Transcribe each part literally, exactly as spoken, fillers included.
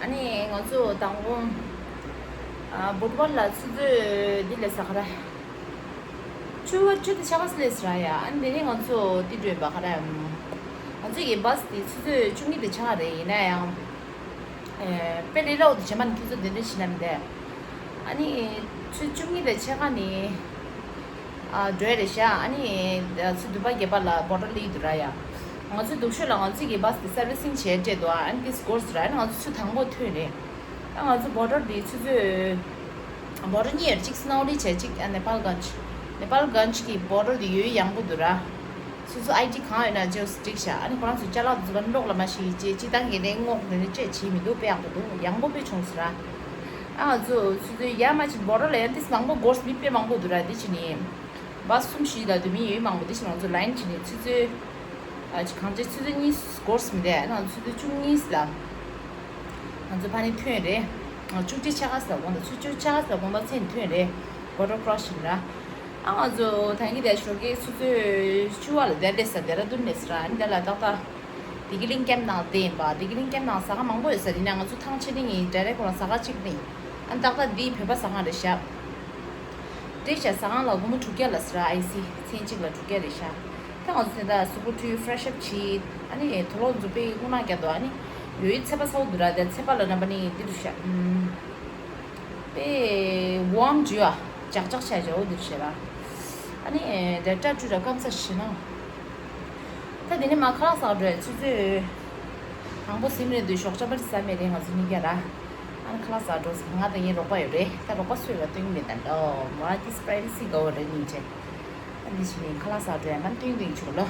ཨ་ནི་ང་ཚོ་དང་པོ་ཨ་བུད་ཝར་ལ་ཆུ་ཚོད་འདི་ལས་ས་ག་ར། ཆུ་བ་ཆུ་དེ་ཆ་ག་སི་ལས་ས་ར་ཡ། ཨ་ནི་དེ་ནས་ང་ཚོ་འདི་བགྲོད་པ་ག་ར། ང་ཚོ་གི་བཱ་སི་དེ་ཆུ་ཚོད་བཅུ་གཉིས་དེ་ཆ་ག་རེད། ཡིན་ན་ཡང་ཨེ་དཔེ་ལས་སླ་བོ་དེ་བྱེད་མ་ནི་ཁྱོད་ཚོ་འདི་འདྲ་ཞིག་ན་མི་འདས། ཨ་ནི་ཆུ་བཅུ་གཉིས་དེ་ཆ་ག་ནི། ཨ་འགྲོ་ཡ་རེད་ཤག་ཨ་ནི་ཨ་ཚོ་འདུག་པ་བརྒྱད་པ་ལ་བོ་ཊལ་སླེབས་འདུག་ར་ཡ། ང་ཚོ་སྡུག་ཤོས་ལ་ང་ཚོ་གི་བཱ་སི་དེ་སར་བི་སིང་བྱས་སྤྲད་འདུག་ཨ་ནི་དེ་སྐོར་ཟེར་ར། ཨ་ནི་ང་ཚོ་ཆུ་དང་པོ་ཐོན་རེད། ཨ་ང་ཚོ་བོ་ཊལ་དེ་ཆུ་ཚོད་བོ་ཊལ་གཉིས་ཡོད། གཅིག་སི་ནའོ་ལི་བྱས། གཅིག་ཨ་ནེ་པཱལ་གན་ཇི། ནེ་པཱལ་གན་ཇི་གི་བོ་ཊལ་དེ་ཡོད་ཡངས་པོ་འདུག་ར། སོ་སོ་ཨའི་ཌི་གང་ཡོད་ན་ཅོས་འགྲིག་ཤག་ཨ་ནི་ཁོ་རང་ཚོ་ཅ་ལག་འཛུལ་བ་ནི་ལོག་ལ་མ་ཤི་ཅེས་སྤྱི་བཏང་གི་ནས་སྔོག་ནས་ནི་ཅེས་བྱེད་མི་འདུག་དཔེ་ཡག་པོ་འདུག་ཡངས་པོ་དཔེ་བྱུང་ཟེར་ར། ཨ་ང་ཚོ་ཆུ་ཚོད་ཡར་མ་ཅིག་བོ་ཊལ་ལ་ཡང་ཏིས་མང་པོ་འགོར་མི་དཔེ་མང་པོ་འདུག་ར། འདི་ཕྱི་ནས་བཱ་སི་གསུམ་བཞི་ལ་འདུག་མི་ཡོད་མང་པོ། འདི་ཕྱི་ང་ཚོ་ལའིན་ཕྱི་ནས་ཆུ་ཚོད་ཨ་ཅིག་གང་ཅི་ཆུ་ཚོད་གཉིས་འགོར་མི་འདུག་ཨ་ང་ཚོ་ཆུ་ཚོད་བཅུ་གཉིས་ལ་ང་ཚོ་ཕ་ནི་ཐོན་རེད། ཨ་བཅུ་གཅིག་ཆ་ག་ས་ལ་དགོང་དག་ཆུ་ཚོད་ཆ་ག་ས་ལ་དགོང་དག་མཚན་ཐོན་རེད། བོ་ཊལ་ཀོ་རོ་སི་ཡིན་ར། ཨ་ང་ཚོ་ད་གིན་དེ་ཞོགས་ཀའི་ཆུ་ཚོད་བཅུ་པ་ལ་དེར་སླེབས་ས་ལྡེ་ར་ལྡུན་ནས་ཟེར་ར། ཨ་ནི་དེ་ལ་ཏག་ཏག་དི་གི་ལིང་ཀེམ་ནང་བསྡད་ཡིན་པ། དི་གི་ལིང་ཀེམ་ནང་ཟ་ཁང་མང་པོ་ཡོད་ས་རེད། ཡིན་ན་ང་ཚོ་ཐང་ཆད་ནི་ཡིན། ཌའི་རེག་ཁོ་རང་ཟ་ཁང་གཅིག་ནི། ཨ་ནི་ཏག་ཏག་འདི་བོད་པ་ཟ་ཁང་རེད་ཤག་སྤྲད་ཤག་ཟ་ཁང་ལ་སྒོར་མོ་དྲུག་བརྒྱ་ལ་ཟེར་ར། ཨའི་སི་མཚན་གཅིག་ལ་དྲུག་བརྒྱ་རེད་ཤག་ད་ང་ཚོ་དེ་འདྲ་གཟུགས་པོ་འཁྲུ་ཡི་ཕེ་རེ་ཤི་ཨབ་བྱེད། ཨ་ནི་དུག་ལོག་འཛུགས་པའི་དངུལ་ནག་རྒྱག་འདུག་ཨ་ནི་ཡོད་ཡོད་ཚད་པ་ཚ་བོ་འདུག་ར། དེ་ཚད་པ་ལ་རྣམ་པ་ནི་འདི་རུ་ཤག་ཨུམ། པེ་ཝམ་ཇུ་ཨ་ཇག་ཇག་ཆ་ཇོ་འདིར་བྱེད་ར། ཨ་ནི་དེ་ཏྲ་ཀྲུ་ར་སྐམ་ས་ཞི་ན། ད་དེ་ནས་མ་ཁ་ལག་ཟ་འགྲོ་ཡ་ཆུ་ཚོད། དང་པོ་སིམ་རེད་འདུག་ཞོགས་ཇ་པར་ཟ་མེད་རེད་ང་ཚོ་གཉིས་ཀ་ར། ཨ་ནི་ཁ་ལག་ཟ་འགྲོ་ང་དང་ངའི་རོགས་པ་ཡོད་རེད། ད་རོགས་པ་སུ་ཡོད་པ་སྟོན་གྱི་མེད་ད་འདྲ། མ་ཏི་སི་པ་རའི་ཝེ་སི་དགའ་བོ་རེད་སྙིང་རྗེ། ཨ་ནི་ཕྱི་ནས་ཁ་ལག་ཟ་འགྲོ་ཡ་མ་སྟོན་གྱི་ཆུག་ལོ།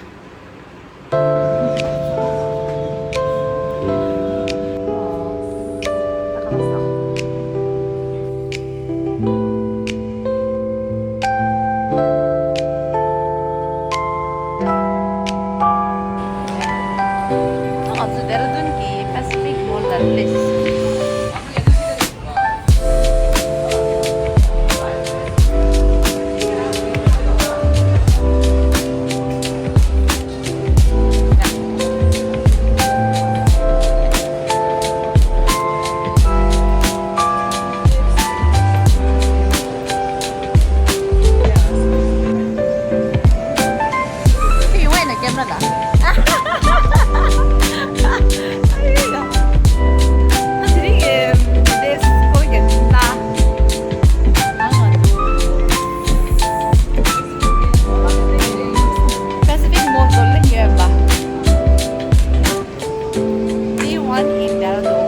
ང་ཚོ་ལྡེ་ར་ལྡུན་གྱི་པེ་སི་ཕིག་མོལ་ལ་སླེབས། Pacific Mall དུ་སླེབས་ཡོད་པ། Day one in Dehradun.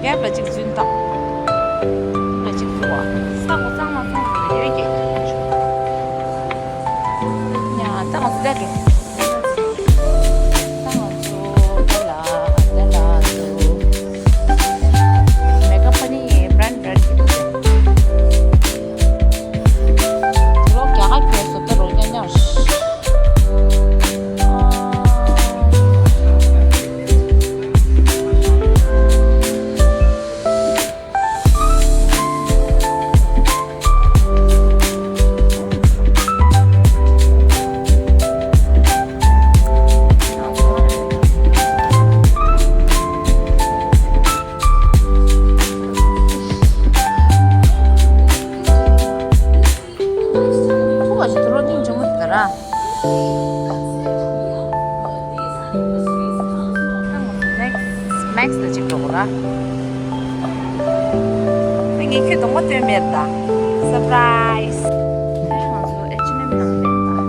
རྒྱབ་ལ་གཅིག་འཛུལ་དང་། ལ་གཅིག་འཛུལ་བ། ས་འོ་གཙང་མ་གཙང་མ་ཡོད་ཀྱི། ཡ་ད་ང་ཚོ་འདྲ་འགྲོ། ད་ང་ཚོ་འདྲ་ལ་འདྲ་ལ་འགྲོ། མེ་ཀ་ཕ་ནི་བྷ་རན་བྷ་རན་གྱི་འདུག་ལོ་རྒྱ་གར་གྱི་བཟོ་ལྟ་རོ་ཉག་ཉག་ཁུ་བ་ཞིག་དུ་ལོ་ཏིང་ཇོ་མོ་དེ་ར། Next Max ལ་གཅིག་འགྲོ་གོ་ར། ངས་ཁྱོད་གདོང་པ་སྟོན་མེད་ད། Surprise. ང་ཚོ་H&M ནང་སླེབས་པ།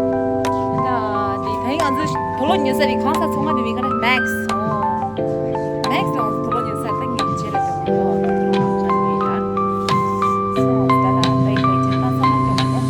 ད་དེ་ད་ཡིན་ང་ཚོ་དུག་ལོག་ཉོ་ས་རེད། གང་ས་ཚང་མ་དེ་མི་ག་ར་Max. ཨོ། Max ལ་ང་ཚོ་དུག་ལོག་ཉོ་ས་ད་ངས་བྱེད་རེད་ད་ངོ་ད་ལ་ད་ཡིན་ད་ཚང་མ་ཁྱོད་མ་ནོ།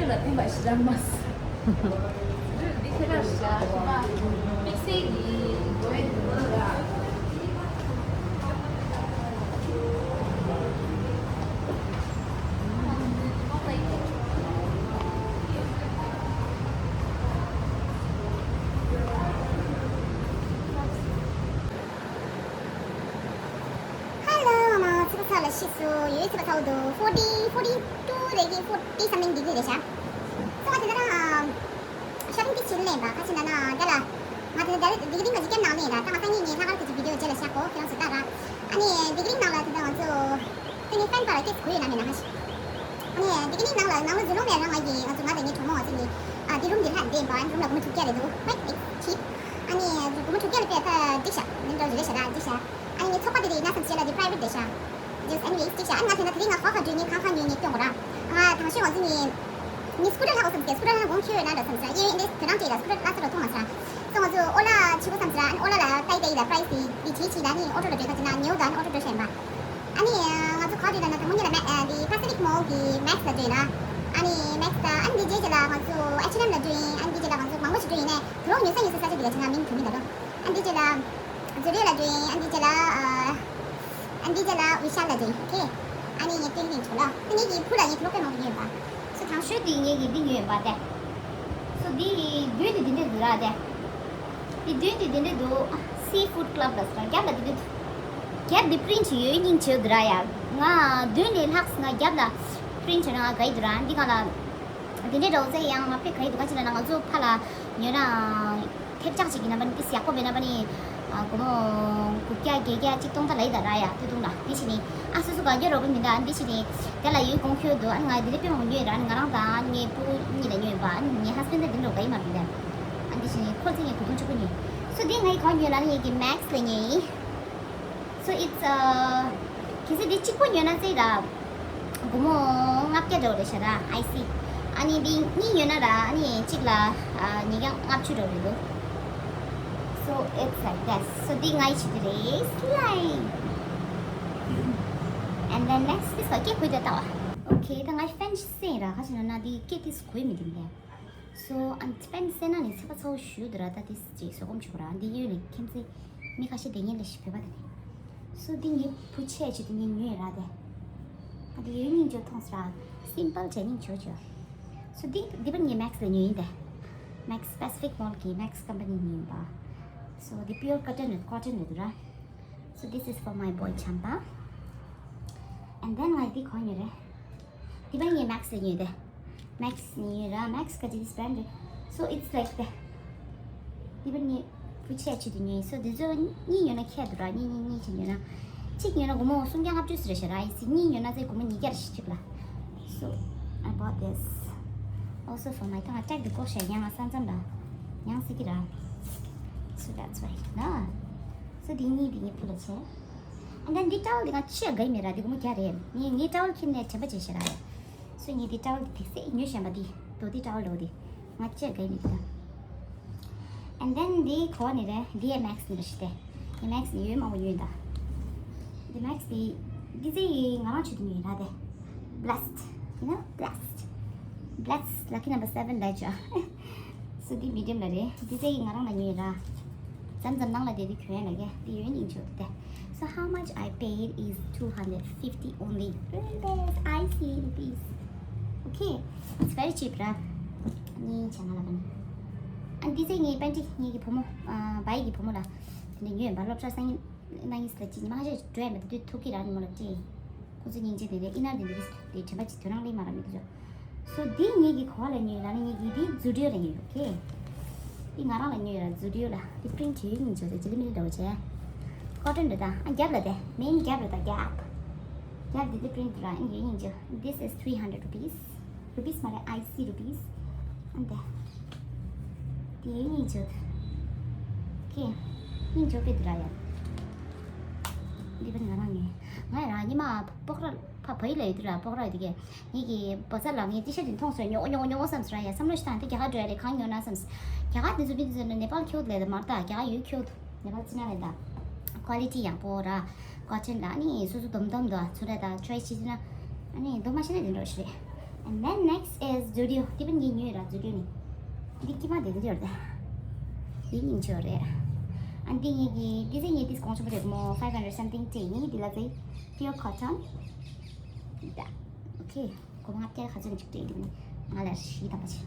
ལ་ཕན་པ་ཞིག་རག་མ་སོང་། འདི་ཁྱེད་རང་ཞག་ཞི་མ་དམིགས་བསལ་གྱི་འགྲོ་ཡས་འདུག་ལ། Hello, ང་མ་ཚིག་ཚག་ལ་ཤི་སུ་ཡོད་ཚིག་ཚག་འདུག forty, forty two རེད་ཀྱི། forty something degree རེད་ཤག་སོ་ང་དེ་ན་ཤ་རིང་དེ་ཕྱིན་ལེན་པ་ཁ་ཕྱིན་ན་ན་དེ་ལ་ང་དེ་ན་དེ་དེ་གི་རིང་ང་ཅི་སྐྱེམ་ནང་ལེན་ར། ད་ང་སང་ཉིན་ངའི་ལྷག་དཀར་གྱི་བི་ཌི་ཡོ་རྗེས་ལ་ཤག་གོ་ཁྱེད་རང་ཚོ་ལྟ་ར། ཨ་ནི་དེ་གི་རིང་ནང་ལ་དེ་ད་ང་ཚོ་དེ་ནི་ཕན་པ་ར་སྐྱེས་གོ་ཡོད་ན་མེད་ན་ཧ་ཤི། ཨ་ནི་དེ་གི་རིང་ནང་ལ་ནང་ལ་འཛུལ་ལོང་མེད་ར། ང་ཡི་ང་ཚོ་ང་དེ་ངའི་གྲོགས་མོ་ང་ཚོ་ནི་ཨ་དེ་རུམ་དེ་ལྷག་འདེམས་པ་རུམ་ལ་སྒོར་མོ་དྲུག་བརྒྱ་རེད་འདུག quite cheap། ཨ་ནི་སྒོར་མོ་དྲུག་བརྒྱ་ལ་དཔེ་ད་འགྲིག་ཤག་ནི་འགྲོ་རེ་རེ་ཤག་ར་འགྲིག་ཤག་ཨ་ནི་ཚོགས་པ་དེ་དེ་ཡིན་ན་བསམ་བྱས་ལ་དེ་private རེད་ཤག Just anyways ཅིག་བྱ། ཨ་ནི་ང་དེ་ན་དེ་རིང་ང་ག་ག་འགྲོ་ཉེ་གང་ག་ཉོ་ཉེ་སྟོན་དགོས་ར། ང་དང་ཤོས་ང་ཚོ་ཉེ་ཉེ་སྐུ་ཊར་ལྷག་དགོས་བསམ་གི། སྐུ་ཊར་ལྷག་དགོངས་ཁྱོད་ཡོད་ན་འདྲ་བསམ་ཟེར། ཡེ་ཡེ་འདི་དེ་རང་ཅིག་ལ་སྐུ་ཊར་ལྷག་ས་ར་མཐོང་མ་ཟེར། སོ་ང་ཚོ་ཨོ་ལ་ཆི་གོ་བསམ་ཟེར། ཨ་ནི་ཨོ་ལ་ལ་ཏའི་ཏའི་ལ་པ་རའི་སི་དེ་དེ་བྱེད་ཕྱིན་ལ་ནི་ཨོ་ཊོ་ལ་འགྲོ་ཁ་ཅིག་ན་ཉེའུ་དང་ཨོ་ཊོ་འགྲོ་བཞིན་པ། ཨ་ནི་ང་ཚོ་ག་འགྲོ་ན་ན་དང་པོ་ཉིད་ལ་མེ་ཨ་འདི་Pacific Mall གི་Max ལ་འགྲོ་ན། ཨ་ནི་Max ད་ཨ་ནི་འདི་རྗེས་ལ་ང་ཚོ་H&M ལ་འགྲོ་ཡིན། ཨ་ནི་འདི་རྗེས་ལ་ང་ཚོ་མང་པོ་ཞིག་འགྲོ་ཡིན་ནས་དུ་རོག་ཉོ་ས་ཉོ་ས་ས་ཆ་འདི་ལ་ཅིག་ན་མིང་དུ་མི་ད་རོ། ཨ་ནི་འདི་རྗེས་ལ། Zudio ལ་འགྲོ་ཡིན། ཨ་འདི་རྗེས་ལ་ཨ། ཨ་འདི་རྗེས་ལ་Vishal ལ་འགྲོ་ཡིན། ཨོ་ཁེ། ཨ་ནི་ངས་སྟོན་གྱིན་འགྲོ་ལ། ཨ་ངེད་ཀྱི་བུ་ལ་ངས་དུ་རོག་དཔེ་མང་པོ་ཉོས་ཡོད་པ། སོ་དང་ཤོས་དེ་ངེད་ཀྱི་འདི་ཉོས་ཡོད་པ་དེ། སོ་འདི་བདུན་དེ་འདི་འདྲས་འདུག་ར་དེ། འདི་བདུན་དེ་འདི་འདྲས་འདུག Seafood Club ལ་སོ་རྒྱབ་ལ་འདི་འདྲས་འདུག་རྒྱབ་འདི་པི་རིན་ཊི་ཡོད་སྙིང་རྗེ་འདུག་ར་ཡ། ང་བདུན་ལས་ལྷག་སོང་ང་རྒྱབ་ལ་པི་རིན་ཊི་ཡོད་ན་ང་དགའ་ཡི་འདུག་ར། འདི་ག་ལ་འདི་འདྲས་འདྲ་བོ་ཚེ་ཡང་ང་དཔེ་དགའ་ཡི་འདུག་ག་ཅི་ལ་ན་ང་ཚོ་ཕ་ལ་ཉོས་ན། ཐེབས་ཆག་ཅིག་གི་རྣམ་པ་ནི་ཏིས་ཡག་པོ་བས་རྣམ་པ་ནི། ཨ་སྒོར་མོ་དགུ་བརྒྱ་བརྒྱད་བརྒྱ་གཅིག་སྟོང་ད་ལ་ཡི་ད་ར་ཡ་ཏུ་ཏུང་ད་དེ་བྱས་ནི། ཨ་སོ་སོ་ག་རྒྱ་རོགས་པ་མི་འདུག་ཨ་འདི་བྱས་ནི། དེ་ལ་ཡུལ་གོང་ཁྱོད་འདུག་ཨ་ང་འདི་ལས་དཔེ་མང་ཉོས་ར་ནི་ང་རང་དང་ངའི་བུ་གཉིས་ལ་ཉོས་པ། ཨ་ངའི་ཧས་བྷེན་ད་འདི་འགྲོ་ག་ཡི་མ་རུ་འདུག་ཨ་འདི་བྱས་ནི་ཁོ་ཚེ་ངའི་གོ་དུང་ཆུ་ཁོ་ཉོས། སོ་འདི་ང་ཡི་ག་ཉོས་ལ་ནི་ངེད་ཀྱི་Max ལ་ཉོས་ཡིན། So it's uh གལ་སྲིད་འདི་གཅིག་པོ་ཉོས་ན་ཙེ་ར། སྒོར་མོ་ལྔ་བརྒྱ་འདྲ་བོ་རེད་ཤག་ར། I see. ཨ་ནི་འདི་གཉིས་ཉོས་ན་ར་ཨ་ནི་གཅིག་ལ་ཨ་ཉིས་བརྒྱ་ལྔ་བཅུ་འདྲ་བོ་རེད་འདུག So it's like this. So འདི་ང་ཡི་བྱེད་དེ་རེད། Slime. And then next this one. སྐེ་གོས་དེ་ལྟ་བ། Okay ད་ང་ཡི་ཕེན་ཤི་སེ་ར་ཁ་ཅིག་ན་ན་འདི་སྐེ་ཏིས་གོས་མི་འདུག་ལེ། So and ཕེན་སེ་ན་ནི་ཚིག་པ་ཚ་བོ་ཞུ་དུ་ར་ད་ཏིས་ཅིག་བཟོ་སྒོམ་ཆུ་ར་འདི་ཡོད་ལེ་ཁྱིམ་ཚེ། མི་ཁ་ཤས་དེ་ཉིན་ལས་ཤི་བོད་པ་དེ་ནི། སུ་འདི་ངའི་བུ་ཆེ་ཆེ་དེ་ཉིན་ཉོས་ར་དེ། ཨ་དེ་ཡོད་སྙིང་རྗེ་མཐོང་སྲ། སིམ་པལ་བྱས་སྙིང་རྗེ་བྱོས། སུ་འདི་འདི་པར་ངའི་Max ལ་ཉོས་ཡིན་དེ། Max Pacific Mall གི་Max company ཉོས་ཡིན་པ། So འདི་pure cotton རེད། Cotton རེད་ར། So this is for my boy Champa. And then ང་འདི་གོ་ཉོས་རེད། འདི་པར་ངའི་Max ལ་ཉོས་དེ། Max ཉོས་ར། Max ག་ཅི་this brand རེད། So it's like the འདི་པར་ངའི་བུ་ཆེ་ཆེ་དུ་ཉོས། So འདི་ཚོ་གཉིས་ཉོས་ན་ཁྱད་དུ་ར། གཉིས་གཉིས་གཉིས་ཆེ་ཉོས་ན། གཅིག་ཉོས་ན་སྒོར་མོ་སུམ་བརྒྱ་ལྔ་བཅུ་ཟེར་ཞེ་ར། ཡིན་སྲིད་གཉིས་ཉོས་ན་ཚེ་སྒོར་མོ་ཉིས་བརྒྱ་རེ་ཞིག་གཅིག་ལ། So I bought this also for my ཐང་ལྕགས་འདི་ཀོ་ཤ་ཡང་ང་ས་མཚམས་ལ་ཡང་སྲིད་ཀྱི་ར། So that's why ན། So འདི་གཉིས་འདི་གཉིས་བུ་ལ་ཆེ། And then འདི་towel འདི་ང་ཆེ་ག་ཡི་མེད་ར། འདི་སྒོར་མོ་བརྒྱ་རེད། ངས་ངའི་towel ཁྱེར་ནས་དྲན་པ་བརྗེད་ཤེས་ར་ཡ། So ངས་འདི་towel འདི་ཐིག་སེ་ཉོས་བཞིན་པ་འདི་རྡོ་འདི་towel འདྲ་བོ་འདི་ང་ཆེ་ག་ཡི་མེད་འདི་དང་། And then འདི་གོ་བ་ནི་རེད། འདི་ཡ་Max ནི་རེད་ཤི་ཏེ། ངས་Max ནི་ཡོད་མང་པོ་ཉོས་ད། འདི་Max འདི་འདི་ཚེ་ཡི་ང་རང་ཆུ་འདི་ཉོས་ར་དེ། Blessed you know Blessed Blessed lucky number seven ལ་ཅོ། སོ་འདི་medium ལ་རེད། འདི་ཚེ་ཡི་ང་རང་ལ་ཉོས་ར། མཚམས་མཚམས་ནང་ལ་བསྡད་དུས་གྱོན་ཡ་ལ་གས་འདི་ཡོད་ནི་ཆོག་དེ། So how much I paid is two hundred fifty only. Very best. I see rupees. Okay. It's very cheap ར། གཉིས་བྱས་ང་ལ་ག་ནི། ཨ་འདི་ཚེ་ངའི་པན་ཊི་ངེད་ཀྱི་བུ་མོ་ཨ་བའི་གི་བུ་མོ་ལ་དེ་འདྲ་ཉོས་ཡིན་པ། སློབ་གྲྭ་སང་ཉིན་གནང་ཡིན་ཟེར་ལ་ཅི་ཉི་མ་ཁ་ཤས་འགྲོ་ཡ་མེད་ད་དུས་ཐུག་གི་ར་ཉི་མ་ལ་སྤྲད། ཁོ་ཚོ་སྙིང་རྗེ་དེ་རེད། ཨི་ནར་དེ་འདྲ་རེད་དེ་དྲན་པ་ཅིག་དོ་སྣང་ལེན་མ་ར་མི་དེ་ཚོ། སོ་འདི་ངེད་ཀྱི་གོ་བ་ལ་ཉོས་ལ་ནི་ངེད་ཀྱི་འདི་Zudio ལ་ཉོས་ཡོད་ཀེ། འདི་ང་རང་ལ་ཉོས་ཡོད་ར་Zudio ལ། འདི་པི་རིན་ཊི་ཡོད་སྙིང་རྗེ་དེ་ཇི་ལི་མི་ལི་འདྲ་བོ་བྱས། ཀོ་ཊོན་རེད་ད། ཨ་རྒྱབ་ལ་དེ་མེན་རྒྱབ་རེད་ད་རྒྱབ། རྒྱབ་འདི་འདི་པི་རིན་ཊི་ར་ཨ་ཡོད་སྙིང་རྗེ། This is three hundred rupees. Rupees མ་རེད། I see rupees. ཨ་འདི། དེ་ཡོད་སྙིང་རྗེ། ཀེ། སྙིང་རྗེ་པོ་དེ་ར་ཡ། འདི་པར་ང་རང་ཉོས། ང་རང་ཉི་མ་སྤོག་ར་ཕ་བ་ཡི་ལ་ཡོད་དུས་ར་སྤོག་ར་ཡོད་དུས་ཀྱི་ངེད་ཀྱི་བ་ཚ་ལ་ངའི་ཏི་ཤར་དེ་མཐོང་སོང་། ཉོ་ཉོ་ཉོ་བསམ་སོང་ར་ཡ། བསམ་བློ་ཞིག་བཏང་དེ་རྒྱ་གར་འགྲོ་ཡ་རེད། གང་ཉོ་ན་བསམ། རྒྱ་གར་དེ་ཚོ་མི་དེ་ཚོ་ནི་ནེ་པཱལ་ཁྱོད་ལས་ད་མར་ད་རྒྱ་གར་ཡོད་ཁྱོད་ནེ་པཱལ་ཅི་ན་རེད་ད། ཀོ་ལི་ཊི་ཡག་པོ་ར། ཀོ་ཊོན་ལ་ཨ་ནི་སོ་སོ་འདོམ་འདོམ་དུ་ཚུར་ར་ད་ཆོའི་སི་བྱེད་ན་ཨ་ནི་འདོམ་མ་ཤེས་ན་དེ་འདྲ་ཞིག་རེད། And then next is Zudio. དེ་པ་ངས་ཉོས་ར། Zudio ནི་འདི་ཀི་མ་དེ་འདི་ཡོད་རེད། དེ་ཉིན་ཆོ་རེད། ཨ་འདི་ངས་ཀྱི་འདི་ཚེ་ངས་དེ་གོང་ཆེན་པོ་རེད་མོ། five hundred something དེ་ཡིན། འདི་ལ་ཚེ་pure cotton ད། ཨོ་ཁེ། སྒོར་མོ་ལྔ་བརྒྱ་ག་ཚོད་ཅིག་སྤྲད་འདུག་ང་ལ་བཞི་དང་པ་ཕྱིན།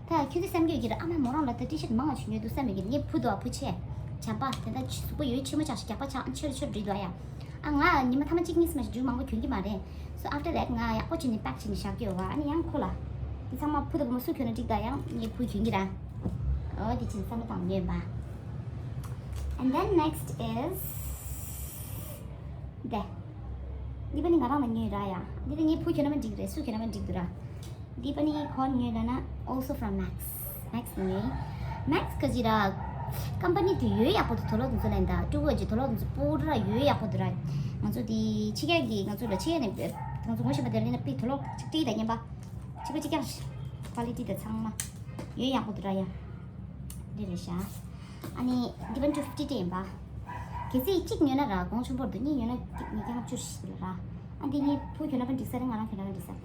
ད་ཁྱོད་ཚོས་བསམ་གྱི་ཡོད་ཀྱི་རེད། ཨ་མ་མོ་རང་ལ་ད་ཊི་ཤར་ཊི་མང་བ་ཞིག་ཉོས་འདུག་བསམ་ཡོད་ཀྱི་རེད། ངས་ཕུ་འདུག་ཨ། ཕུ་ཆེ། བྱམས་པ་དེ་འདྲ་གཟུགས་པོ་ཡོད་ཆེན་མོ་ཆགས་ཤིག་རྒྱགས་པ་ཆགས་ཆེ་རུ་ཆེ་རུ་འགྲིག་འདུག་ཨ་ཡ། ཨ་ང་ཉི་མ་ཐ་མ་གཅིག་གཉིས་མ་ཞིག་འཇུ་མང་པོ་གྱོན་གྱི་མ་རེད། So after that ང་ཡག་པོ་བྱས་ནས་པེག་བྱས་ནས་བཞག་གི་ཡོད་བ། ཨ་ནི་ཡང་ཁོ་ལ་འདི་ཚང་མ་ཕུ་དང་བུ་མོ་སུ་གྱོན་ན་འགྲིག་ད་ཡང་ངས་ཕུ་གྱོན་གྱི་ར། ཨོ་དེ་ཕྱིན་བསམ་བློ་བཏང་ཉོས་པ། And then next is དེ། འདི་པ་ནི་ང་རང་ལ་ཉོས་ར་ཡ། འདི་ད་ངས་ཕུ་གྱོན་ན་མ་འགྲིག་རེད། སུ་གྱོན་ན་མ་འགྲིག་འདུག་ར། འདི་པ་ནི་གང་ཉོས་ལབ་ན་also from Max. Max ནས་ཉོས། Max ག་ཅི་ར། ཀམ་པ་ནི་དེ་ཡོད་ཡག་པོ་འདུག་དུག་ལོག་དེ་ཚོ་ལེན་ད། ཀྲུ་གོ་གི་དུག་ལོག་དེ་ཚོ་པུ་ར་ཡོད་ཡག་པོ་འདུག་ར། ང་ཚོ་དེ་ཕྱི་རྒྱལ་གྱི་ང་ཚོ་ལ་ཕྱི་རྒྱལ་ནས་ང་ཚོ་ངོ་ཤེས་པ་དེ་ལེན་ན་པི་དུག་ལོག་གཅིག་སྤྲད་ད་ཉན་པ། གཅིག་པ་གཅིག་རྐྱང་རེད། ཀོ་ལི་ཊི་དེ་ཚང་མ་ཡོད་ཡག་པོ་འདུག་ར་ཡ། འདི་རེད་ཤག་ཨ་ནི་འདི་པ་two fifty དེ་ཡིན་པ། གལ་སྲིད་གཅིག་ཉོས་ན་ར་གོང་ཆེན་པོ་འདུག་གཉིས་ཉོས་ན་ཉིས་བརྒྱ་ལྔ་བཅུ་ཞིག་ལ་ར། ཨ་འདི་གཉིས་ཕུ་གྱོན་ན་པ་འགྲིག་ས་རེད། ང་རང་གྱོན་ན་པ་འགྲིག་ས་རེད།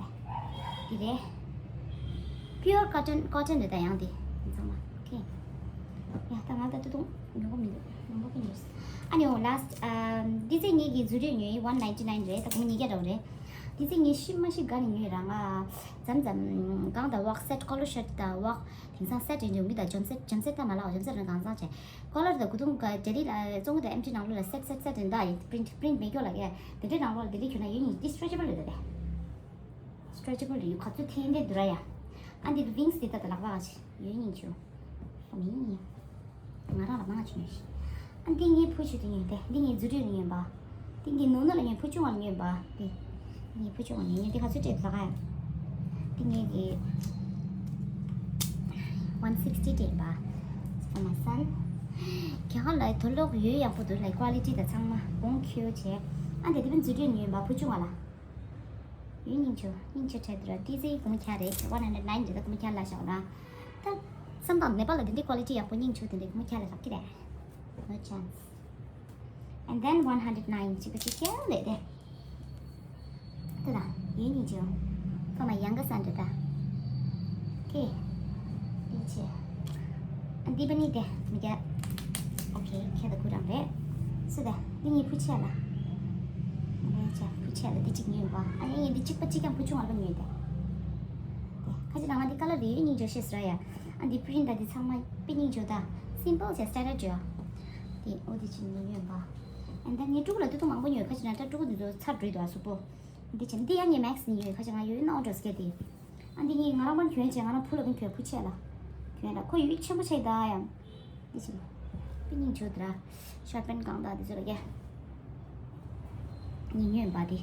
འདི་རེད། pure cotton cotton རེད་ད་ཡང་འདི་ཚང་མ། ཨོ་ཁེ། ཡ་ད་ང་ད་ཏུ་ཏུང་ཉོ་གི་མི་འདུག་ཉོ་གི་མི་འདུག་ཨ་ནི་འོ་last ཨ་འདི་ཚེ་ངེད་ཀྱི་ཛུ་རིའོ་ཉོས་ཡིན། one ninety nine རེད། ད་སྒོར་མོ་ཉིས་བརྒྱ་འདྲ་བོ་རེད། འདི་ཚེ་ངས་ཤི་མ་ཤི་དགའ་ནས་ཉོས་ར། ང་མཚམས་མཚམས་གང་ལྟར་ཝག་སེ་ཊི་ཀོ་ལར་ཤར་ཊི་དང་ཝག་དེང་སང་སེ་ཊི་ཡོང་གི་ད། ཇམ་སེ་ཊི་ཇམ་སེ་ཊི་ད་མ་ལགས། ཇམ་སེ་ཊི་རང་གང་ཚང་བྱས། ཀོ་ལར་དང་གུ་དུང་ག་ཇ་རི་ལ་བཙོང་གི་ད། ཨེམ་ཊི་ནང་ལོགས་ལ་སེ་ཊི་སེ་ཊི་སེ་ཊི་ཡིན་ད། ཡིན་པི་རིན་ཊི་པི་རིན་ཊི་མེད་སྐྱོ་ལ་གས་དེ་འདྲའི་ནང་ལོགས་ལ་དེ་འདྲའི་གྱོན་ན་ཡོད་ནི་འདི་སི་ཊེ་ཆེ་བལ་རེད་ད་དེ། སི་ཊེ་ཆེ་བལ་རེད། ཡོད་ག་ཚོད་ཐེན་དེ་འདུག་ར་ཡ། ཨ་འདི་ཝིང་སི་དེ་ད་ད་ལག་པ་ག་ཆེ་ཡོད་སྙིང་རྗེ། ཨ་མི་ཡིན། ང་རང་ལ་མང་ཆེ་ནས་ཤི། ཨ་འདི་ངའི་བུ་ཆུ་དེ་ཉོས་ཏེ། འདི་ངའི་ཛུ་རིའོ་ལ་ཉོས་པ། འདི་ངའི་ནུ་ནུ་ལ་ཉོས། བུ་ཆུང་བ་ལ་ཉོས་པ། འདི་ངའི་བུ་ཆུང་བ་ལ་ཉོས། འདི་ག་ཚོད་སྤྲད་འདུག་ག་ཡ། འདི་ངའི་གི་one sixty སྤྲད་པ། ས་མ་སན། ཁྱེད་ཧ་ལ་དུག་ལོག་ཡོད་ཡག་པོ་འདུག་ལ། ཀོ་ལི་ཊི་དང་ཚང་མ་གོང་ཁེ་ཡོ་བྱས། ཨ་འདི་འདི་བན་ཛུ་རིའོ་ལ་ཉོས་པ། བུ་ཆུང་བ་ལ། ཡུན་སྙིང་ཆུ་སྙིང་ཆུ་ཁྲལ་དུ་ར། ཏི་ཙི་གོང་ཁྱ་རེད། one hundred nine རེད། ད་གོང་ཁྱ་ལ་བཞག་ར། ད་བསམ་དང་ནེ་པ་ལ་དེ་འདྲའི་ཀོ་ལི་ཊི་ཡག་པོ་སྙིང་ཆུ་དེ་འདྲའི་གོང་ཁྱ་ལ་ལབ་ཀྱི་རེད། No chance. And then one hundred nine གཅིག་པ་གཅིག་རྐྱང་རེད་དེ། ད་ད་ཡུན་སྙིང་ཆུ། ཁོ་མ་ཡང་ག་ས་འདྲ་ད། ཁེ། འདི་ཆེ། ཨ་འདི་པ་ནི་དེ་མི་རྒྱ། ཨོ་ཁེ། ཁྱེད་ད་ཁུ་རང་རེད། སུ་དེ་འདི་ངའི་བུ་ཆེ་ལ། ངའི་ཆེ་བུ་ཆེ་ལ་འདི་གཅིག་ཉོས་པ། ཨ་ཡ་ཡ་འདི་གཅིག་པ་གཅིག་ཀྱང་བུ་ཆུང་བ་ལ་ཉོས་དེ། དེ་ཁ་ཅིག་ལ་ང་འདི་ཀ་ལར་རེ་ཡོད་སྙིང་རྗེ་ཤེས་ར་ཡ། ཨ་འདི་པི་རིན་ཊི་ད་འདི་ཚང་མ་པི་སྙིང་རྗེ་ད། སིམ་པལ་བྱས་སི་ཊེན་ཌར་ཌི་ཡོད། དེ་ཨོ་འདི་གཅིག་ཉོས་ཉོས་པ། ཨ་འདི་ངའི་ཕྲུ་གུ་ལ་དུས་ཐུང་མང་པོ་ཉོས། ཁ་ཅིག་ལ་ད་ཕྲུ་གུ་འདི་ཚོ་ཚར་འགྲོ་འདུག་ཨ་གཟུགས་པོ། འདི་བྱས་འདི་ཡང་ངས་མེག་སི་ནས་ཉོས། ཁ་ཅིག་ང་ཡོད་ནའོ་འགྲོ་སྐད་དེ། ཨ་འདི་ངས་ང་རང་པར་གྱོན་བྱས་ང་རང་བུ་ལ་ཀུན་གྱོན་བུ་ཆེ་ལ། གྱོན་ལ་ཁོ་ཡོད་ཆེན་པོ་ཆེ་ད་ཡང་། འདི་བྱས། པི་སྙིང་རྗེ་དྲ། ཤོར་པན་གང་ད་འདི་ཚོ་ལ་རྒྱ། ངས་ཉོས་པ་འདི།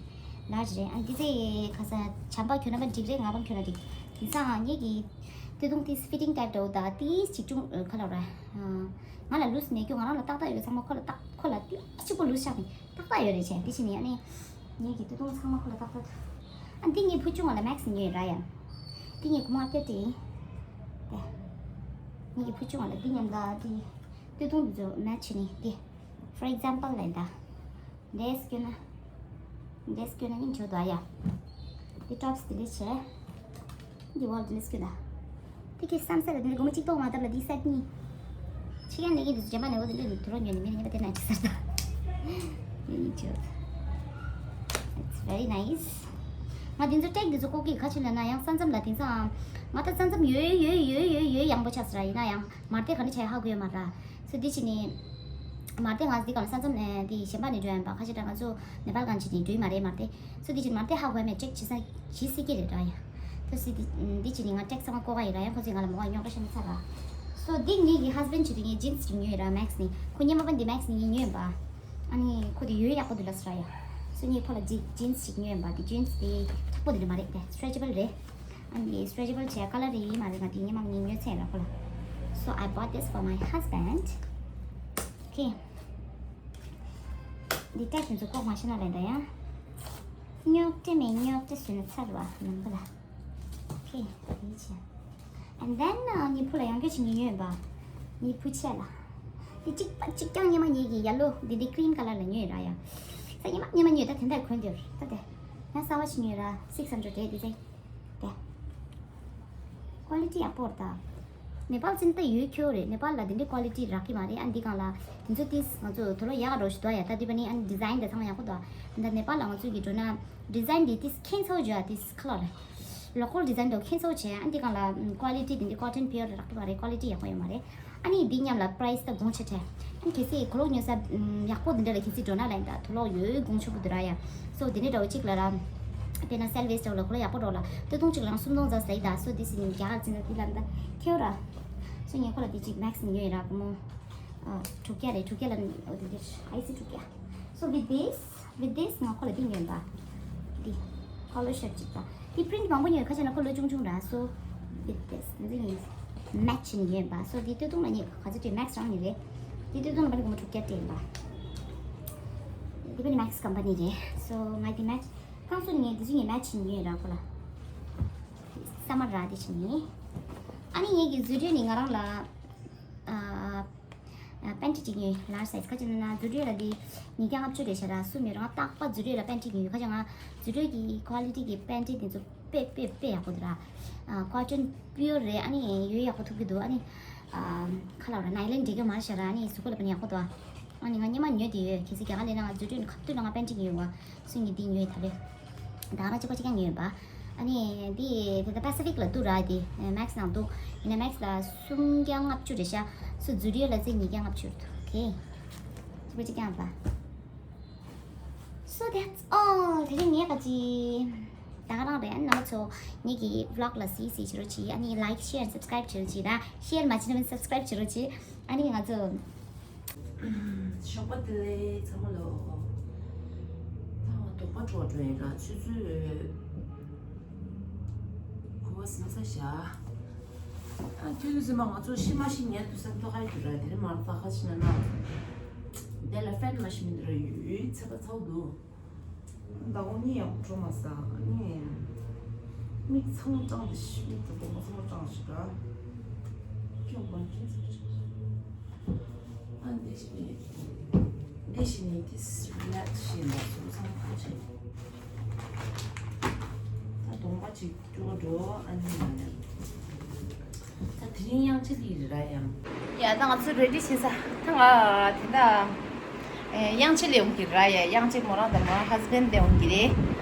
ལར་ཇི་རེད། ཨ་འདི་ཚེ་ཁ་ས་བྱམས་པ་གྱོན་ན་པ་འགྲིག་རེད། ང་པར་གྱོན་ན་འགྲིག་དེང་སང་ངེད་ཀྱི་སྟོད་ཐུང་ཏིས་ཕི་ཊིང་ཊའིབ་འདྲ་བོ་ད་ཏིས་ཅིག་ཅུང་ཁ་ལ་ར། ང་ལ་ལུས་མེད་རྒྱུ་ང་རང་ལ་ཏག་ཏག་ཡོད་ཚང་མ་ཁོ་ལ་ཏག་ཁོ་ལ་ཏིས་གཅིག་པོ་ལུས་ཆགས་ནས་ཏག་ཏག་ཡོད་རེད་བྱས། འདི་བྱས་ནས་ཨ་ནི། ངེད་ཀྱི་སྟོད་ཐུང་ཚང་མ་ཁོ་ལ་ཏག་ཏག་འདུག་ཨ་འདི་ངའི་བུ་ཆུང་བ་ལ་མེག་སི་ཉོས་ར་ཡ། འདི་ངའི་གོང་མ་སྐྱ་ཏི། དེ། ངེད་ཀྱི་བུ་ཆུང་བ་ལ་འདི་མཉམ་ད་འདི། སྟོད་ཐུང་འདི་ཚོ་མེ་ཆི་ཆི་ནི་འདི། For example ལ་ད། འདྲེས་སྐྱོན་ན། འདྲེས་སྐྱོན་ན་སྙིང་རྗེ་དོ་ཡ། འདི་ཊོབ་སི་ཌི་ལིཊ་བྱས། འདི་ཝོལ་ཌི་ལིཊ་སྐྱོན་ན། དེ་གི་བསམ་ས་ལ་དེ་འདྲ་སྒོར་མོ་གཅིག་སྟོང་མ་བཏབ་ལ་དེ་སེཊ་གཉིས། ཕྱི་རྒྱལ་ནས་ཀྱི་དུས་སུ་རྗེན་པ་ནས་འོ་དེ་འདྲ་དུ་རོ་ཉོས་ནས་མི་རེ་ཉེས་པ་དེ་ན་ཅི་ཟེར་ད། ཡོད་ནི་ཅོ། It's very nice. ང་དེ་ཚོ་ཊེག་དེ་ཚོ་ཀོ་ཀི་ཁ་ཆེ་ལ་ན་ཡང་ས་མཚམས་ལ་དེང་སང་ང་ད་ས་མཚམས་ཡོད་ཡོད་ཡོད་ཡོད་ཡོད་ཡང་པོ་ཆགས་ས་ར། ཡིན་ན་ཡང་མ་རྟེ་ག་ནས་ཆ་ཡ་ཧ་གོ་ཡོད་མ་ར། སོ་དེ་ཕྱི་ནས། མ་རྟེ་ང་འདི་ག་ལ་ས་མཚམས་ནས་དེ་གཞན་པ་ནས་འགྲོ་ཡིན་པ། ཁ་ཆེ་ད་ང་ཚོ་ནེ་པཱལ་གང་ཆེ་ནས་འགྲོ་ཡི་མ་རེད་མ་རྟེ། སོ་དེ་ཕྱི་ནས་མ་རྟེ་ཧ་གོ་ཡ་མེད་ཊེག་ཇི་ས་ཇི་སྲིད་ཀྱི་རེད་ར་ཡ། ད་སྲིད་འདི་འདི་བྱས་ནས་ང་ཊེག་ཚང་མ་ཀོ་ག་ཡིན་ར་ཡང་ཁོ་ཚོས་ང་ལ་མོ་བ་རྙོག་དྲ་བཤད་ནས་ཚར་ར། སོ་འདི་ངེད་ཀྱི་ཧས་བྷེན་ཌི་བྱས་ཏེ་ངས་ཇིན་སི་ཅིག་ཉོས་ཡོད་ར་མེག་སི་ནས། ཁོ་སྔོན་མ་པ་འདི་མེག་སི་ནས་ངས་ཉོས་ཡིན་པ། ཨ་ནི་ཁོ་དེ་ཡོད་ཡག་པོ་འདུག་ལབ་སོང་ར་ཡ། སོ་ངས་ཁོ་ལ་ཇི་ཇིན་སི་ཅིག་ཉོས་ཡིན་པ། དེ་ཇིན་སི་དེ་མཁྲེགས་པོ་དེ་འདྲ་མ་རེད་དེ་སི་ཊེ་ཆེ་བལ་རེད། ཨ་ནི་སི་ཊེ་ཆེ་བལ་བྱས་ཀ་ལར་རེད་ཡིན་མ་རེད། ང་དེ་སྔོན་མ་ངས་ཉོས་ཚར་ར་ཁོ་ལ། So I bought this for my husband. Okay. འདི་ཊེག་དེ་ཚོ་ཀོ་མ་ཤེས་ན་ལས་ད་ཡ། རྙོག་དྲ་མེད་རྙོག་དྲ་བཟོས་ན་ཚར་བ་ནང་པ་ལ། Okay འདི་བྱས། And then ཨ་ངའི་བུ་ལ་ཡང་བསྐྱར་ཞིག་ཉོས་ཡོད་པ། ངའི་བུ་ཆེ་ལ། དེ་གཅིག་པ་གཅིག་རྐྱང་སྔོན་མ་ཉོས་ཀྱི་ཡེ་ལོ་འདི་འདི་ཀྲིན་ཀ་ལར་ལ་ཉོས་ར་ཡ། ས་སྔོན་མ་སྔོན་མ་ཉོས་ད་དེ་འདྲ་གོན་འདུག་ད་དེ། ང་གསར་པ་ཞིག་ཉོས་ར་six hundred རེད་འདི་ཚེ། དེ། ཀོ་ལི་ཊི་ཡག་པོ་རེད་ད། ནེ་པཱལ་ཕྱིན་ད་ཡོད་ཁྱོད་རེད། ནེ་པཱལ་ལ་དེ་འདྲའི་ཀོ་ལི་ཊི་རག་གི་མ་རེད། ཨ་འདི་གང་ལ་དེ་ཚོ་ཏིས་ང་ཚོ་དུ་ལོ་ཡག་ག་འགྲོ་ཞིག་འདུག་ཡ། ད་དུས་པ་ནི་ཨ་ཌི་ཛའིན་དེ་ཚང་མ་ཡག་པོ་འདུག་ད་ནེ་པཱལ་ལ་ང་ཚོ་གི་འགྲོ་ན་ཌི་ཛའིན་དེ་ཏིས་ཁྱད་མཚར་བྱུང་ཡ། ཏིས་ཁ་ལོ་རེད། ལོ་ཀལ་ཌི་ཛའིན་དེ་ཁྱད་མཚར་བྱས། ཨ་འདི་གང་ལ་ཀོ་ལི་ཊི་དེ་འདྲའི་ཀོ་ཊོན་པིའོར་རག་གི་མ་རེད། ཀོ་ལི་ཊི་ཡག་པོ་ཡོད་མ་རེད། ཨ་ནི་འདི་མཉམ་ལ་པ་རའི་སི་ད་གོང་ཆེ་ཆེ། ཨ་ནི་གལ་སྲིད་གོས་ལོག་ཉོ་ས་ཡག་པོ་འདི་འདྲ་ལ་གལ་སྲིད་འགྲོ་ན་ལ་ཡིན་ད་དུ་ལོག་ཡོད་གོང་ཆེ་པོ་འདི་ར་ཡ། སོ་འདི་འདྲ་འདྲ་བོ་གཅིག་ལ་ར། དཔེར་ན་སེལ་ཝེ་སི་འདྲ་བོ་ལ་གོས་ལོག་ཡག་པོ་འགྲོ་ལ་སྟོད་ཐུང་གཅིག་ལ་རང་སུམ་སྟོང་ཙམ་ལ་ཡིན་ད། སོ་འདི་སི་ཡིན་རྒྱ་གར་ཅན་ད་འདི་ལ་ཡིན་ད་ཁེའུ་ར། སོ་ངས་ཁོ་ལ་འདི་གཅིག་མེག་སི་ཉོས་ཡིན་ར་བུ་མོ། དྲུག་བརྒྱ་རེད། དྲུག་བརྒྱ་ལ་འོ་འདི་འདིར་ཨའི་སི་དྲུག་བརྒྱ། So with this, with this ང་ཁོ་ལ་འདི་ཉོས་པ། འདི་ཀོ་ལར་ཤར་ཊི་གཅིག་དང་འདི་པི་རིན་ཊི་མང་པོ་ཉོས། ཁ་ཆེ་ན་ཁོ་ལོ་ཆུང་ཆུང་ར། So with this འདི་ཉོས་མེ་ཆི་ནས་ཉོས་པ། So འདི་སྟོད་ཐུང་ལ་ཉོས་ག་ཚོད་ཅིག་མེག་སི་རང་ཉོས་རེད། འདི་སྟོད་ཐུང་ལ་པ་ནི་སྒོར་མོ་དྲུག་བརྒྱ་སྤྲད་ཡིན་པ། འདི་པ་ནི་མེག་སི་ཀམ་པ་ནི་རེད། So ང་འདི་མེག་སི་ཁང་སུ་ནས་ཉོས། འདི་ཚོ་ངས་མེ་ཆི་ནས་ཉོས་ར་ཁོ་ལ། ས་མ་ར་འདི་ཆི་ནས། ཨ་ནི་ངས་ཀྱི་ཛུ་ཌི་ཡོ་ནས་ང་རང་ལ། ཨ། པན་ཊི་གཅིག་ཉོས། ལཱར་ཇི་སའི་ཛི། ཁ་ཅིག་ན་ན་ཛུ་ཌི་ཡོ་ལ་འདི་ཉིས་བརྒྱ་ལྔ་བཅུ་རེད་ཤག་ར། སུ་མི་རང་རྟག་པ་ཛུ་ཌི་ཡོ་ལ་པན་ཊི་ཉོས། ཁ་ཅིག་ང་ཛུ་ཌི་ཡོ་གི་ཀོ་ལི་ཊི་གི་པན་ཊི་དེ་ཚོ་དཔེ་དཔེ་དཔེ་ཡག་པོ་འདུག་ར། ཨ། ཀོ་ཊོན་པིའོར་རེད། ཨ་ནི་ཡོད་ཡག་པོ་ཐུག་གི་འདུག་ཨ་ནི། ཨ། ཁ་ལག་ར་ནའི་ལོན་འདྲེས་ཀྱི་མ་རེད་ཤག་ར། ཨ་ནི་གཟུགས་པོ་ལ་པ་ནི་ཡག་པོ་འདུག་ཨ་ནི་ང་སྔོན་མ་ཉོས་དེ་ཡོད། གལ་སྲིད་རྒྱ་གར་སླེབས་ན་ང་ཛུ་ཌི་ཡོ་ནས་ག་དུས་ན་ང་པན་ཊི་ཉོས་ཡོང་བ། སུ་ངས་འདི་ཉོས་ད་ལོས། ད་ང་གཅིག་པ་གཅིག་རྐྱང་ཉོས་ཡོད་པ། ཨ་ནི་འདི་དེ་ད་པ་སི་ཕིག་ལ་འདུག་ར། དེ་མེག་སི་ནང་འདུག་ཡིན་ན་མེག་སི་ལ་སུམ་བརྒྱ་ལྔ་བཅུ་རེད་ཤག་སུ་ཛུ་ཌི་ཡོ་ལ་ཚེ་ཉིས་བརྒྱ་ལྔ་བཅུ་རེད་འདུག་ཨོ་ཁེ། གཅིག་པ་གཅིག་རྐྱང་རེད་པ། So that's all. དེ་རིང་ངས་ག་ཅི། ད་ག་རང་རེད། ཨ་ནི་རྣམ་པ་ཚོ་ངེད་ཀྱི་བི་ལོག་ལ་གཟིགས་གཟིགས་བྱེད་རོགས་གྱིས། ཨ་ནི་ལའིཀ་ཤེར་སབ་སི་ཀ་རའིབ་བྱེད་རོགས་གྱིས་ར། ཤེར་མ་བྱེད་ན་སབ་སི་ཀ་རའིབ་བྱེད་རོགས་གྱིས། ཨ་ནི་ང་ཚོ། ཞོགས་པ་བདེ་ལེགས་ཚང་མ་ལོ། ད་ང་དོགས་པ་འཕྲོ་བ་འགྲོ་ཡིན་ར། ཆུ་ཚོད་དགུ་པ་ཟིན་ས་བཞག་ཨ་ཁྱོད་ཚོ་ཟིན་པ་ང་ཚོ་ཤི་མ་ཤི་ཉལ་དུ་སེམས་ཐོག་ཁ་ཡོད་ར། དེ་རིང་མར་ད་ཁ་ཕྱིན་ན་ན། དེ་ལ་ཕེན་མ་ཤི་མི་འདུག་ར། ཡོད་ཡོད་ཚད་པ་ཚ་བོ་འདུག་ཟླ་བ་གཉིས་ཡག་པོ་འགྲོ་མ་སོང་། ཨ་ནི། མིག་ཚང་མ་སྐྲངས་ཏེ་ཤི། མིག་དང་གདོང་པ་ཚང་མ་སྐྲངས་ཤི་ད། ཁྱོད་མ་ཁྱོད་ཚོ་ཤི། ཨ་འདི་ཞིག་ནི། འདི་ཞིག་ནི་ཏིས་རི་ལེག་སི་ཤེས་ན་སོ་སོ་ཚང་མ་ཁ་ཕྱེ། ད་གདོང་པ་ཅིག་སྐྱོ་འགྲོ། ཨ་ནི་མ་ནི། ད་དེ་རིང་དབྱངས་ཅན་ལི་རེད་ར་ཡ། ཡ་ད་ང་ཚོ་རེ་ཌི་བྱེད་ས། ད་ང་དེ་འདྲ། ཨེ་དབྱངས་ཅན་ལི་ཡོང་གི་ར་ཡ། དབྱངས་ཅན་མོ་རང་དང་མོ་རང་ཧ་སི་བེན་ཌི་དེ་ཡོང་གི་རེད།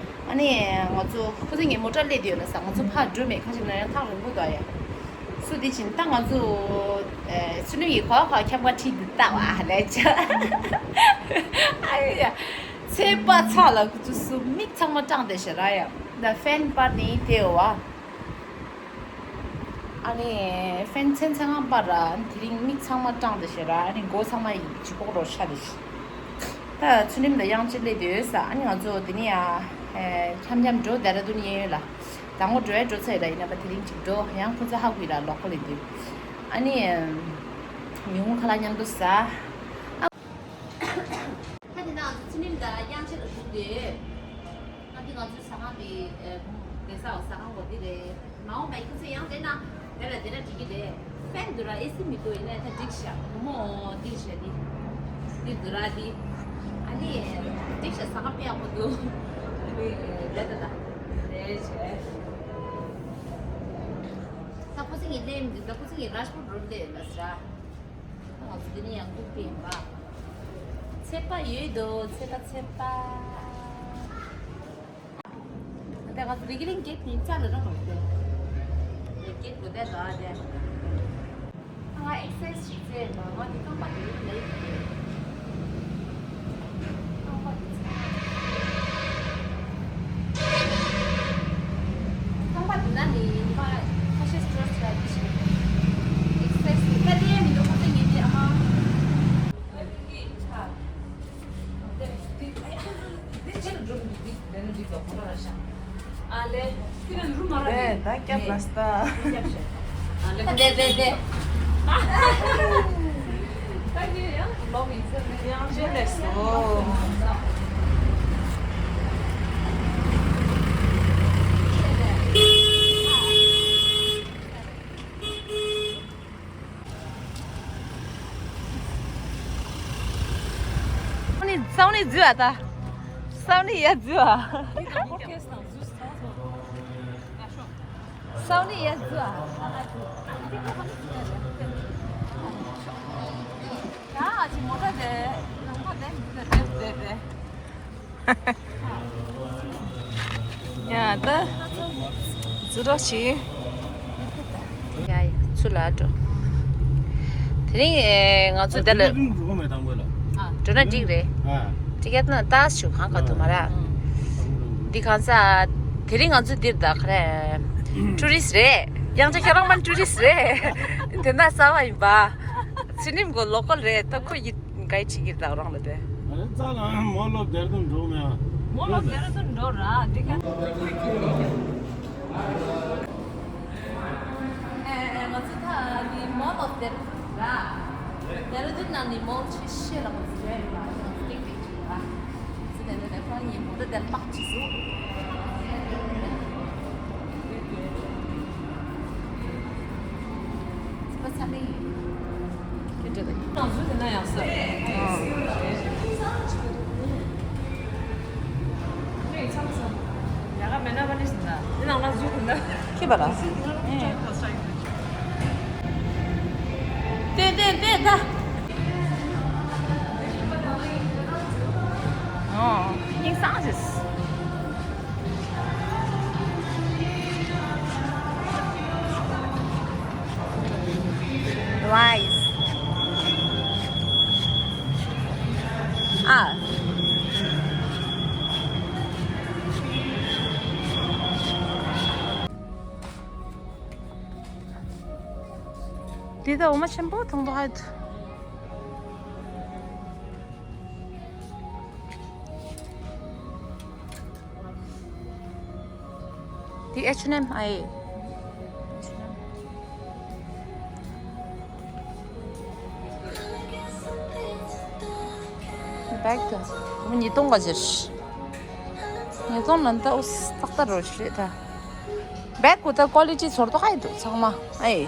ཨ་ནི་ང་ཚོ་ཁོ་ཚོ་ངའི་མོ་ཊ་སླེབས་བསྡད་ཡོད་ན་ས། ང་ཚོ་ཕར་འགྲོ་མེད། ཁ་ཅིག་ན་ཡང་ཐག་རིང་པོ་འདུག་ཡ། སུ་དེ་ཕྱིན་ད་ང་ཚོ་ཨེ་ཚུ་ནུ་ཡི་ཁོ་ཁ་ཁྱབ་ཁ་ཁྲིད་དུ་ལྟ་བ་ལས་ཆ། ཨ་ཡ། ཚེ་པ་ཚ་ལ་ཁོ་ཚོ་སུ་མིག་ཚང་མ་སྐྲངས་བསྡད་ཤག་ར་ཡ། ད་ཕེན་པར་ནི་དེ་བ། ཨ་ནི་ཕེན་ཚན་ཚན་ང་པར་ར། དེ་རིང་མིག་ཚང་མ་སྐྲངས་བསྡད་ཤག་ར། ཨ་ནི་མགོ་ཚང་མ་ཡི་ལྗིད་ཁོག་རོ་ཤ་བསྡད་ཤག་ད་ཚུ་ནིམ་དང་དབྱངས་ཅན་སླེབས་བསྡད་ཡོད་ས། ཨ་ནི་ང་ཚོ་དེ་ནི་ཡ་འཁྱམ་འཁྱམ་འགྲོ། ཌེ་ར་ཌུན་གཡས་གཡོན་ལ། དང་པོ་འགྲོ་ཡ་འགྲོ་ཚར་ཡོད་ལ། ཡིན་ན་པ་དེ་རིང་ཅིག་འགྲོ། ཡང་ཁོ་ཚོ་ཧ་གོ་ཡི་ལ་ལོག་གོ་ལེ་དུས། ཨ་ནི་ཉུང་ཁ་ལག་མཉམ་དུ་ཟ། ད་དེ་ན་ང་ཚོ་ཚུ་ནིམ་དང་དབྱངས་ཅན་ལ་བསྡད་དེ། ད་དེ་ང་ཚོའི་ཟ་ཁང་དེ། ཨེ། བསྡད་ས་ཟ་ཁང་གོ་དེ་རེད། མ་འོངས་པའི་ཁྱོད་ཚོ་ཡང་བསྡད་ན་དེ་ལ་བསྡད་ན་འགྲིག་གི་རེད། ཕན་འདུག་ར། ཨེ་སི་མི་འདུག་ཡིན་ན་ད་འགྲིག་ཤག་བུ་མོ་འགྲིག་ཤག་འདི། འདི་འདུག་ར་འདི། ཨ་ནི་འགྲིག་ཤག་ཟ་ཁང་དཔེ་ཡག་པོ་འདུག་ཨ་ནི་རེད་ད་ད། རེད་བྱས། ད་ཁོ་ཚོ་ངའི་ལས་མི་འདུག་ད་ཁོ་ཚོ་ངའི་རཱཇ་པུར་རོ་ལས་ལ་ཟ། ང་ཚོ་འདི་ནས་ཡང་ཁུག་པ་ཡིན་པ། ཚད་པ་ཡོད་དོ། ཚད་པ་ཚད་པ། ད་ང་ཚོ་རི་ཀི་ལིང་གེ་ཊི་ནས་རྩ་ལ་རང་བ་རེད། རི་ཀི་ལིང་གེ་ཊི་གོ་དེ་ར་དེ། ང་ཨེག་སར་སའིཛ་བྱེད་ཚེ་ང་ང་འདི་རྐང་པ་དེ་ལ་ཡིན་པ་རེད། རྐང་པ་དེ་ཚ། རྐང་པ་དེ་ན་ནི་ཉི་མ་ཁ་ཤས་སི་ཊེ་སི་ཊི་ལ་དེ་བྱེད། ཨེག་སར་སའིཛ་ད་དེ་མི་འདུག་ཁོ་ཚོ་ངེད་ཀྱི་ཨ་མ། དེ་ཕྱིར་འགྲོ་མི་འདུག་དེ་ནི་འགྲིག་དང་ཁོ་ན་ར་ཤ། ཨ་ལེ། ཁྱོད་རང་རུ་མ་ར་ལེ། ད་སྐྱབས་ལ་སྟ། སྐྱབས་ཤ། ཨ་ལེ། དེ་དེ་དེ། ད་ཁྱོད་ཡང་ལོག་ཡིན་ཟེར་ནས་ཡང་ཅི་ལས་སོ། སང་ནི་འཛུལ་བ་ད། སང་ནི་ཡར་འཛུལ་བ། སང་ནི་ཡར་འཛུལ་བ། ཡ་ཅི་མོ་ཊ་དེ་ནང་མ་དེ་འདི་དེ་དེ་དེ། ཡ་ད་ཟུར་རོགས་བྱེད། ཡ་ཡ་ཚུར་ལ་འགྲོ། དེ་རིང་ང་ཚོ་འདི་ལ་འགྲོ་ན་འགྲིག་རེད། ཊི་ཀེ་ཊི་ན་ཏཱས་ཞུ་གང་ག་ཐུབ་མ་ར། འདི་གང་ས། དེ་རིང་ང་ཚོ་འདིར་ད་ག་རེ། ཊུ་རི་སི་རེད། ཡང་ཅིག་ཁྱེད་རང་མ་ཊུ་རི་སི་རེད། དེ་ན་གསར་པ་ཡིན་པ། ཚུལ་ཁྲིམས་གོ་ལོ་ཀལ་རེད། ད་ཁོ་ཡི་ག་ཡི་ཆི་གིར་ད་རང་ལ་དེ། ཨ་རེ་ཙ་ལ་མོ་ལོ་དེར་དུ་འགྲོ་མེ། མོ་ལོ་དེར་དུ་འགྲོ་ར་འདི་ག་ཨེ་ང་ཚོ་ད་ནི་མོ་ལོ་དེར་ར། དེར་དུ་ན་ནི་མོ་ཆེ་ཤེས་ལ་མོ་ཟེར་ར་ཡང་སྟེང་དེ་ཅི་ར། ཙི་དེ་ནི་དེ་ཁོ་ཡི་མོ་ལོ་དེར་ལག་ཅི་སུ། ཙི་པ་ཚ་ནི། ཁྱེད་འདྲ་དང་། ནང་བཟོས་དེ་ན་ཡག་ས། ཨ། ཡག་ག་མེད་ན་པ་ནི་ཟིན་ན། དེ་ནང་ལ་བཟོས་དེ་ན། ཁྱེད་པ་ལ། ཏེ་ཏེ་ཏེ་ད། ཨོ། ཡིན་སང་ཟིས། Rice. ཨ། འདི་ད་འོ་མ་ཆེན་པོ་ཐོང་ཐོང་ཧད། འདི་ཨེཆ་ཨེན་ཨེམ་ཨེ། བེག་དེ་ཉིས་སྟོང་ག་ཟེར། ཉིས་སྟོང་ལ་འདི་འོ་ཏག་ཏག་རོ་ཞིག་རེད་ད། བེག་གུ་ད་ཀོ་ལི་ཊི་ཚོར་དོ་ཧད་འདུག་ཚང་མ་ཨེ།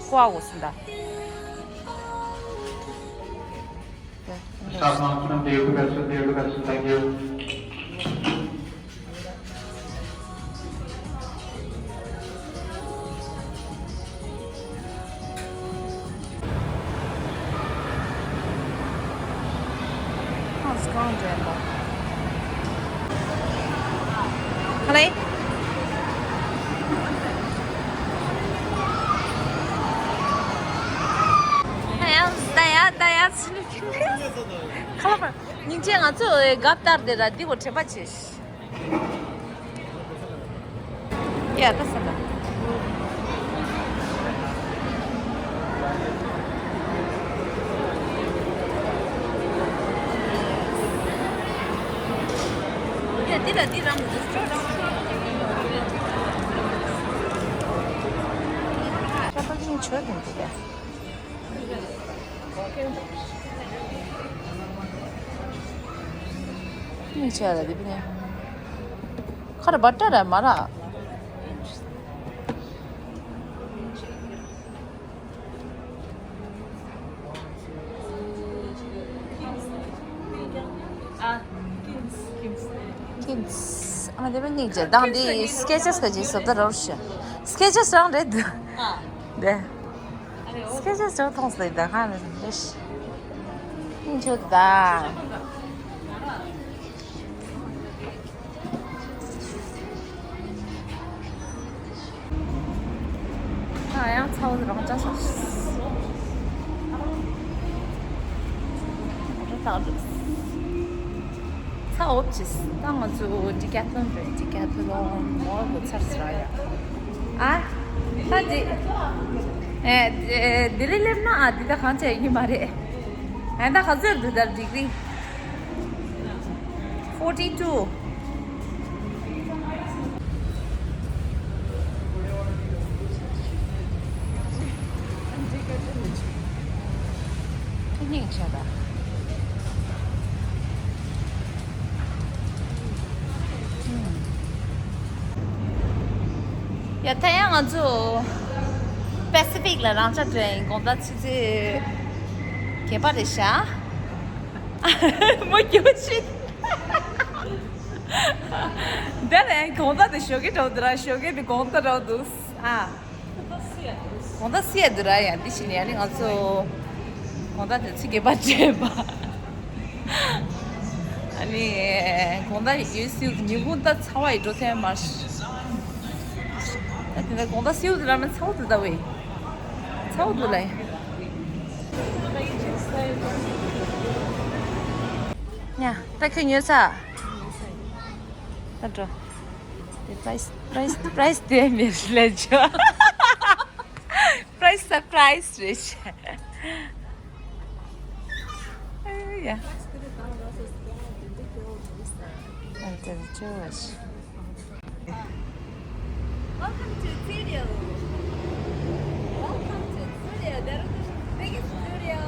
ཀོ་ཨ་གོ་སི་ད། Stop motion of the Yoga Vessel, the Yoga Vessel, thank you. How's it going, Jumbo? Honey? ད་ཡང་ད་ཡང་ད་ཡང་ཚུར་ལ་ཁ་ལག་སྙིང་རྗེ། ང་ཚོས་རྒྱབ་ལྟར་དེ་ལ་འདི་གོ་དྲན་པ་བྱེད། ཡ་ད་ས་ད། ཡ་འདི་ལ་འདི་རང་མི་འདུག་ཤ་པ་ཀིང་ཆོས་དང་འདི་ལ། ནི་ཆ་ལ་དེ་བི་ནི་ཁར་བ་ཏྲ་ར་མ་ར། ཨ། ཁིམས། ཨ་དེ་བི་ནི་ཇ་དང་དེ་སྐེ་ཅེས་ག་ཅི་སོ་ད་རོ་ཤ། སྐེ་ཅེས་རང་རེད། ཨ། དེ། སྐད་ཆ་ཅོག་ཐོང་སོང་ད་གང་རེད་རེད། ཡིན་ཆོག་ད། ཨ་ཡང་ཚ་བོ་རང་ཅག་སོང་། རེད་ད་རེད། ཚ་འོབ་ཅིས་ད་ང་ཚོ་ཌི་ཀེ་ཐ་ལོན་རེད། ཌི་ཀེ་ཐ་ལོན་མོལ་གོ་ཚར་ཟེར་ཡ། ཨ་ད་འདི་ཨེ་ལྡི་ལི་སླེབས་ན་ཨ་འདི་ད་གང་བྱས་ཡིན་མ་རེད། ཨ་ད་ག་ཚོད་འདུག་ད་ཌི་གྷི་རི། Forty two. ཐུགས་སྙིང་རྗེ་ད། ཡ་ད་ཡང་ང་ཚོ་པེ་སི་ཕིག་ལ་རང་ཅག་འདྲ་ཡིན། དགོང་དག་ཆུ་ཚོད་བརྒྱད་པ་རེད་ཤག་མ་སྐྱོ་ཤི། འདི་ནས་གོང་ད་དེ་ཞོགས་ཀས་འགྲོ་འདུག་ར། ཞོགས་ཀས་དེ་གོང་ད་འགྲོ་འདུག་ཨ། གོང་ད་སི་ཡ་འདུག་ར། ཡང་འདི་ཕྱིན་ནས་ཨ་ནི་ང་ཚོ་གོང་ད་དེ་ཚིག་གི་པར་སྤྲད་པ། ཨ་ནི་གོང་ད་ཡོད་སྲིད་ཉིན་གུང་ད་ཚ་བ་ཡི་འགྲོ་ཐེངས་མ། ད་དེ་འདྲ་གོང་ད་སེའུ་དེ་ར་མེད་ཚ་བོ་དེ་ལྟ་བུ་ཡིན། ཚ་བོ་འདུག་ལ་ཡིན། ཡ་ད་ཁྱོད་ཉོས་ཚར། ད་འགྲོ། དེ་པ་རའི་སི་པ་རའི་སི་པ་རའི་སི་དེ་མེད་ལས་ཆོ། པ་རའི་སི་སར་པ་རའི་སི་རེད་ཤག་ཨེ་ཡ། ཨ་དེ་ཆོ་བ་ཤི། Welcome to Studio. Welcome to Studio. Dehradun's biggest studio.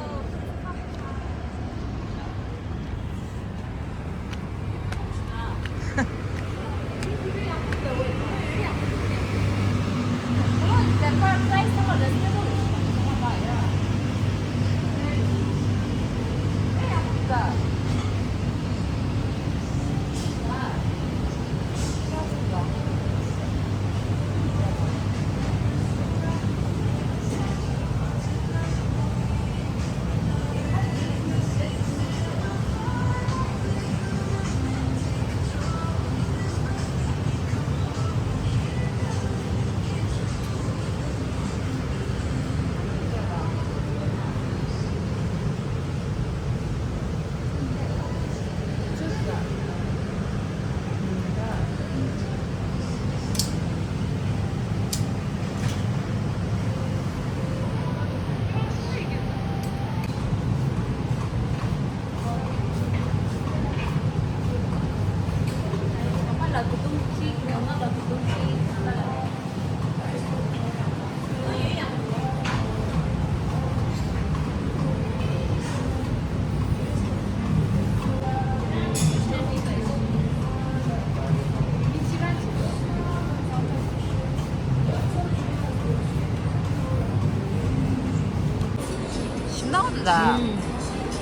ཞིམ་ནག་འདུག་ད།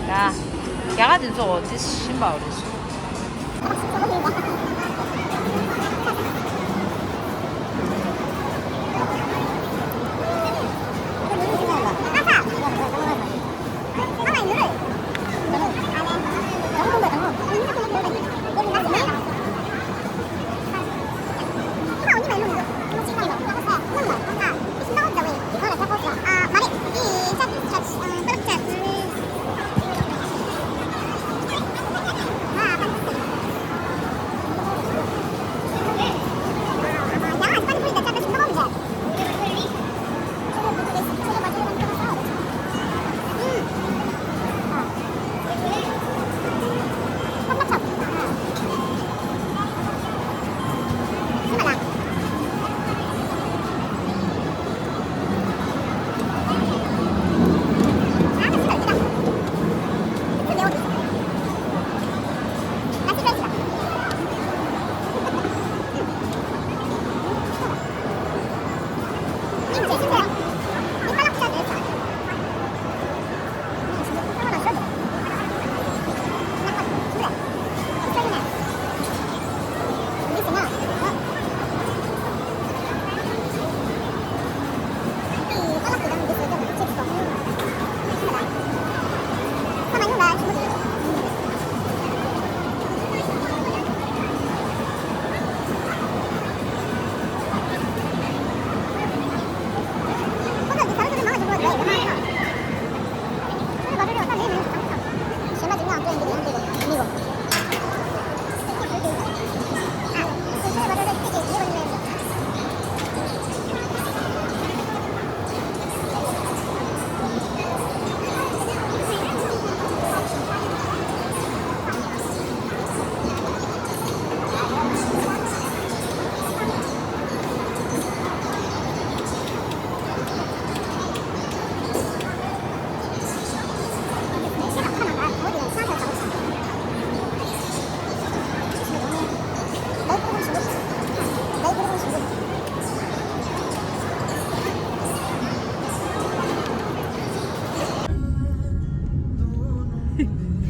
ཡ། རྒྱ་གར་དེ་ཚོ་འོ་དེ་ཞིམ་པ་འོ་རེད།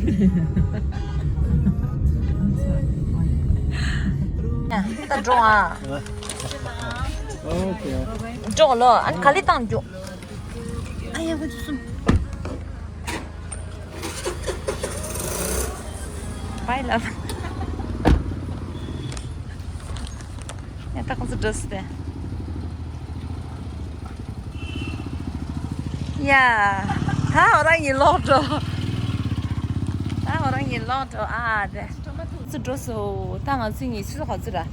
ད་འགྲོ་ཨ། འགྲོ་ལོ། ཨ་ནི་ག་ལེ་བཏང་འགྲོ། ཨ་ཡ་ཁོ་ཚོ་སུམ། Bye love. ཡ་ད་ཁོ་ཚོ་འགྲོ་སི་ཏེ། ཡ། ད་ཨོ་རང་གི་ལོག་འགྲོ། ད་ཨོ་རང་གི་ལོག་འགྲོ་ཨ་དེ། ཚོ་འགྲོ་སོ། ད་ང་ཚོ་གཉིས་ཆུ་ཚོད་ག་ཚོད་ར།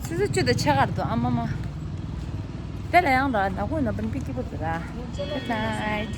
ཆུ་ཚོད་བཅུ་དང་ཕྱེད་ཀར་འདུག་ཨ་མ་མ། དེ་ལ་ཡང་ར་ནག་པོ་ནག་པོ་པི་ཀི་པོ་འདུག་ར། Good night.